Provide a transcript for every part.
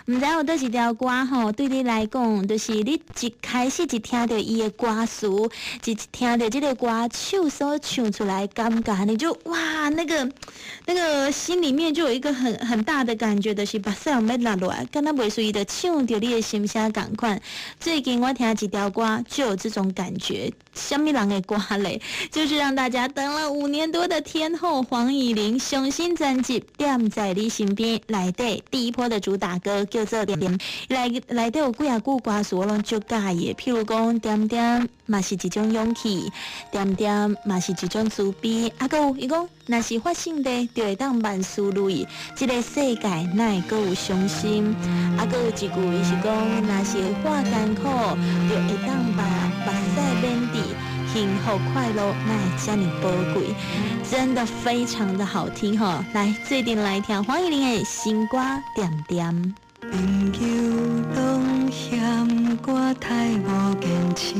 毋知有佗一條歌吼，對你來講，就是你一開始一聽著伊的歌詞，一聽著這个歌手所唱出來，感覺你就哇，那個心裡面就有一個很大的感覺，就是目屎欲落落來，敢若袂輸伊就唱著你的心聲仝款。最近我聽一條歌就有這種感覺，啥物人的歌咧？就是讓大家等了5年多的天后黃乙玲上新專輯《惦在你身邊》內底第一波的主打歌叫做《惦惦》，內底有幾仔句歌詞我攏足佮意的，譬如講恬恬嘛是一種勇氣，恬恬嘛是一種慈悲，啊，閣有伊講，若是發生的，就會當萬事如意，這个世界哪會閣有傷心？啊，閣有一句伊是講，若是會化艱苦，就會當把目屎免滴。幸福快樂哪會遮爾寶貴，真的非常的好聽吼！來，做陣來聽黃乙玲的新歌《恬恬》。朋友攏嫌我太無堅持，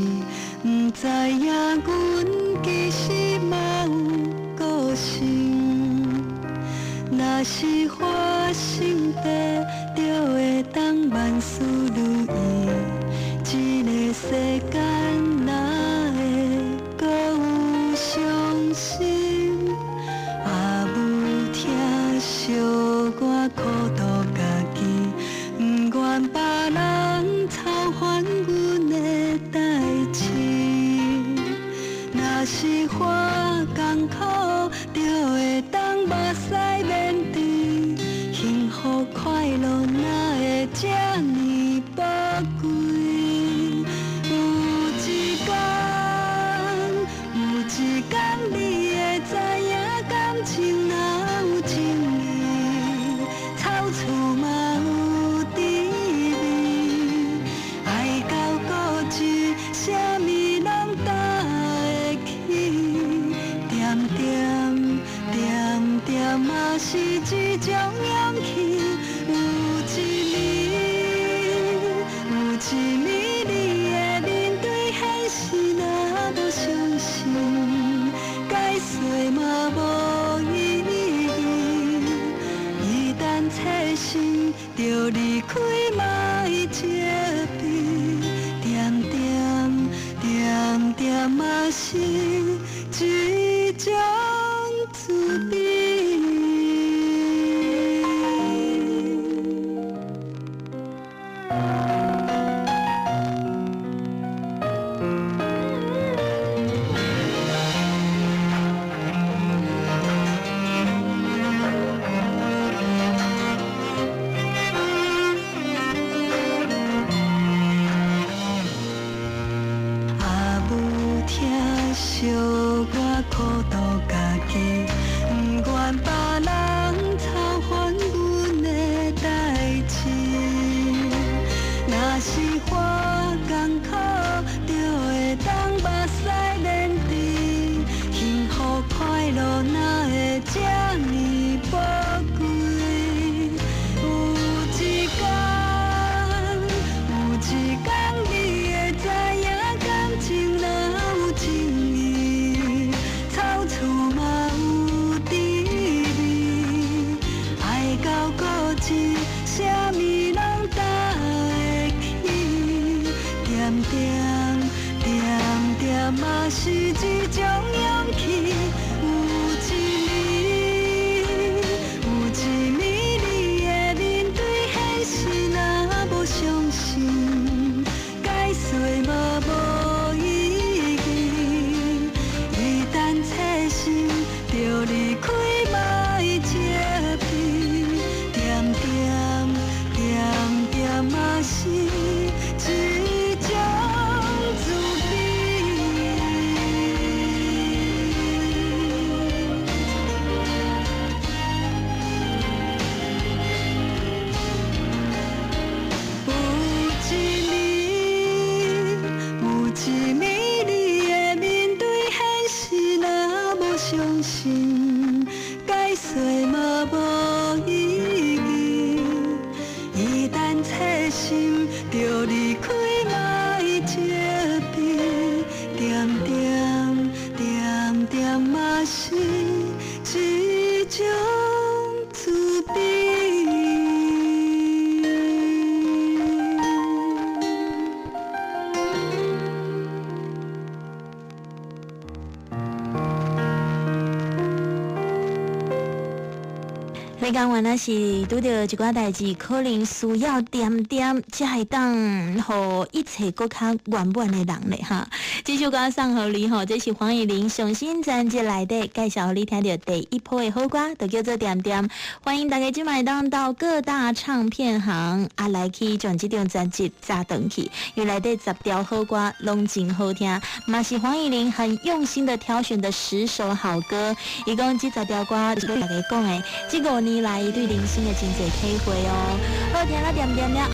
毋知影阮其實嘛有個性。若是發生的，就會當萬事如意。這个世間哪會閣有傷心？阿母疼惜我苦毒家己，毋願別人操煩阮的代誌。若是我艱苦，就會當目屎免滴。幸福快樂哪會這呢寶貴？有一天，有一天，你會知影感情若有情義，草厝嘛有甜味。愛到固執，啥物攏擔會起。恬恬恬恬嘛是一種勇氣。有一暝，有一暝，你會面對現實，若無相信，解說嘛無意義。一旦切身，就離開嘛會責備。恬恬恬恬嘛是一種慈悲。阿母疼惜我苦毒家己，毋願別人操煩阮的代誌。若是我艱苦，就會當目屎免滴。幸福快樂哪會這呢寶貴？有一天，有一天，你會知影感情若有情義，草厝嘛有甜味。愛到固執，啥物攏擔會起。恬恬恬恬嘛是一種勇氣。有一暝，有一暝，你會面對現實，若無相信，解說嘛無意義。一旦切身，就離開嘛會責備。恬恬恬恬嘛是一種慈悲。有一暝，有一暝，你會面對現實，若無相信，解說嘛無意義。一旦切身，就離開嘛會責備。恬恬恬恬嘛是一種慈悲。你講原來是拄著一寡代誌，可能需要恬恬，才會當予一切閣較圓滿的人咧哈。這首歌送予你吼，這是黃乙玲上新專輯內底介紹予你聽著第一波的好歌，就叫做恬恬。歡迎大家這擺當到各大唱片行啊來去將這張專輯紮轉去，因為內底10條好歌攏真好聽，嘛是黃乙玲很用心的挑選的10首好歌。伊講這十條歌是對大家講的，這5年來伊對人生的真濟體會哦。好，聽了恬恬了。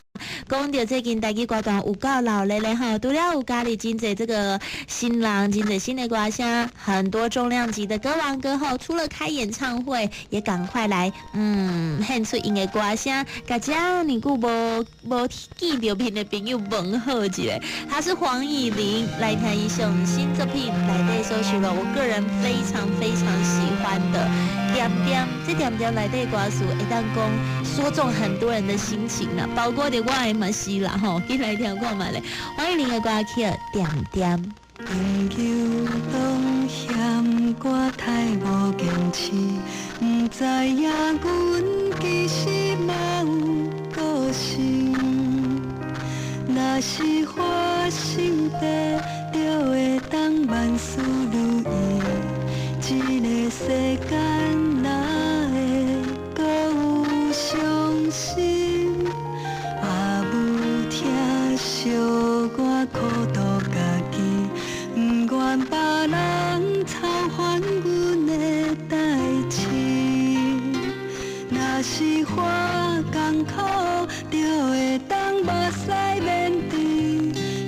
講著最近台語歌壇有夠鬧熱咧吼，除了有加入真濟這個新人，真濟新的歌聲，很多重量級的歌王歌后，除了開演唱會，也趕快來獻出𪜶的歌聲，共遮爾久無見著面的朋友問候一下。他是黃乙玲，來聽伊上新作品內底所收錄，我個人非常非常喜歡的恬恬，這恬恬內底歌詞會當講說中很多人的心情啦，包括著我的嘛是啦吼，緊來聽看覓咧，黃乙玲的歌曲恬恬。朋友攏嫌我太無堅持，毋知影阮其實嘛有個性。若是發生地，就會當萬事如意。這个世間哪會閣有傷心？阿母疼惜我苦毒家己，毋願別人操煩阮的代誌。若是我艱苦，就會當目屎免滴。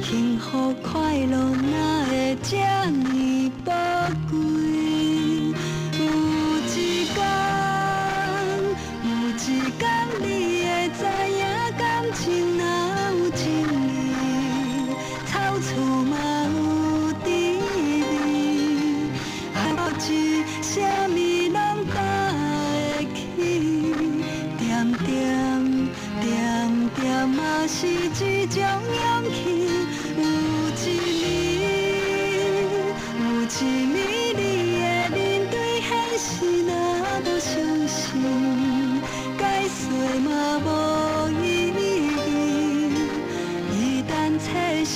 幸福快樂哪會這呢寶貴？有一天，有一天，你會知影感情若有情義，草厝嘛有甜味，愛是啥物攏擔會起。恬恬恬恬嘛是一種勇氣。有一暝，有一暝，你會面對現實，若無相信，解說嘛無意義。一旦切身，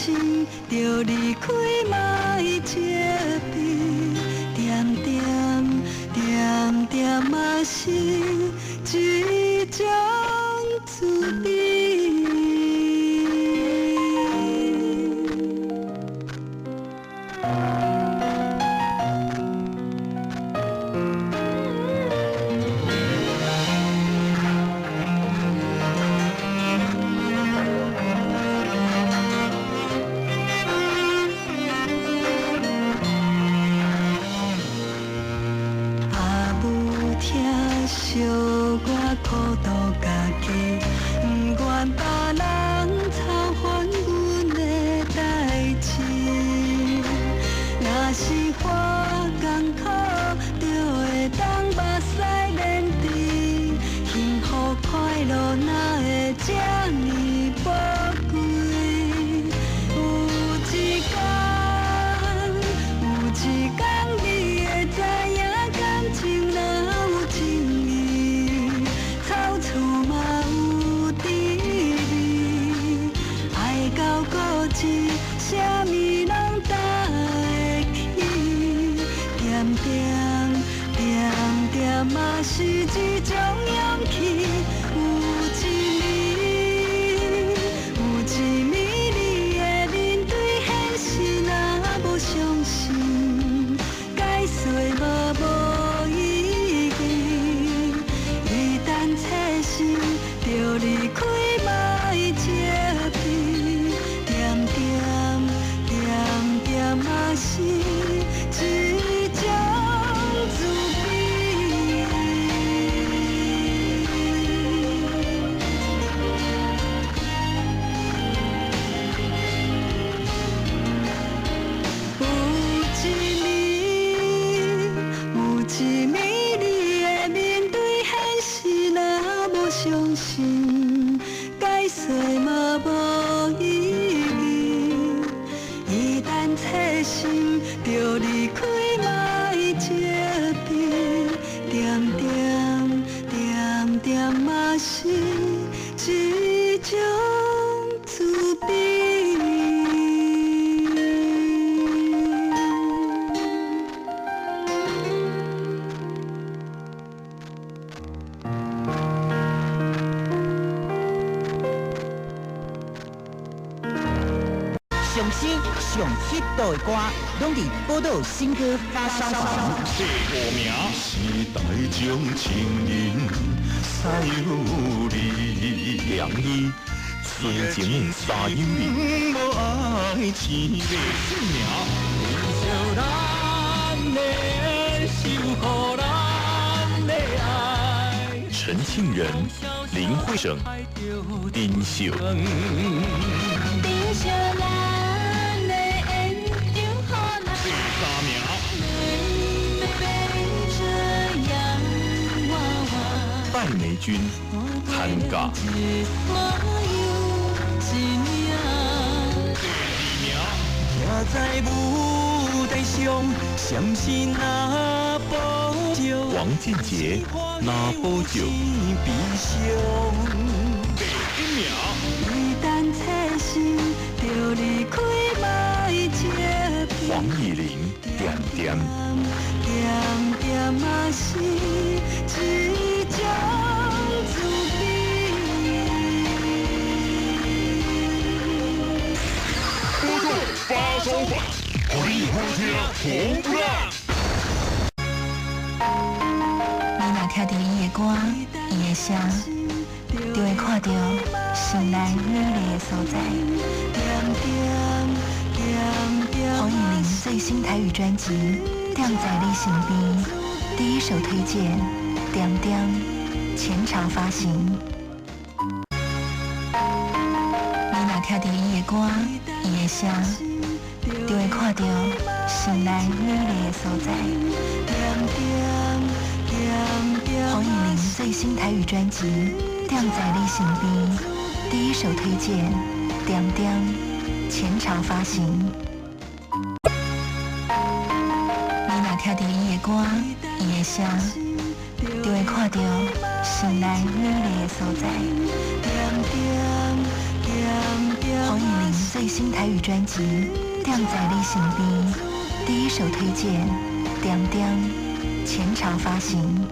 就離開嘛會責備。恬恬恬恬嘛是一種慈悲。上新上彼度的歌，攏佇寶島新歌發燒榜。第五名。時代將情人西有你，梁一，純情三有你。無愛情。第四名。為著咱的守護咱的愛。陳慶仁、林慧省、丁秀。珍惜咱的緣，讓予咱第三名。免這樣娃娃。戴梅君，參加。嘛有一領。第二名。徛在舞台上，閃是若寶石。王俊傑，拿寶石。悲傷。第一名。一旦切身，就離開莫這黃以玲，恬恬。恬恬嘛是一種滋味。寶島發燒榜，予你好聽紅不讓。你若聽著伊的歌，伊的聲，就會看著心內美麗的所在。黃以玲最新台語專輯《踮在你身邊》，第一首推薦《恬恬》，前朝發行。你若聽著伊的歌，伊的聲，就會看著心內美麗的所在。黃以玲最新台語專輯《踮在你身邊》，第一首推薦《恬恬》，前朝發行。你若聽著伊的歌，伊的聲，就會看著心內美麗的所在。黃以玲最新台語專輯《踮在你身邊》，第一首推薦《恬恬》，前朝發行。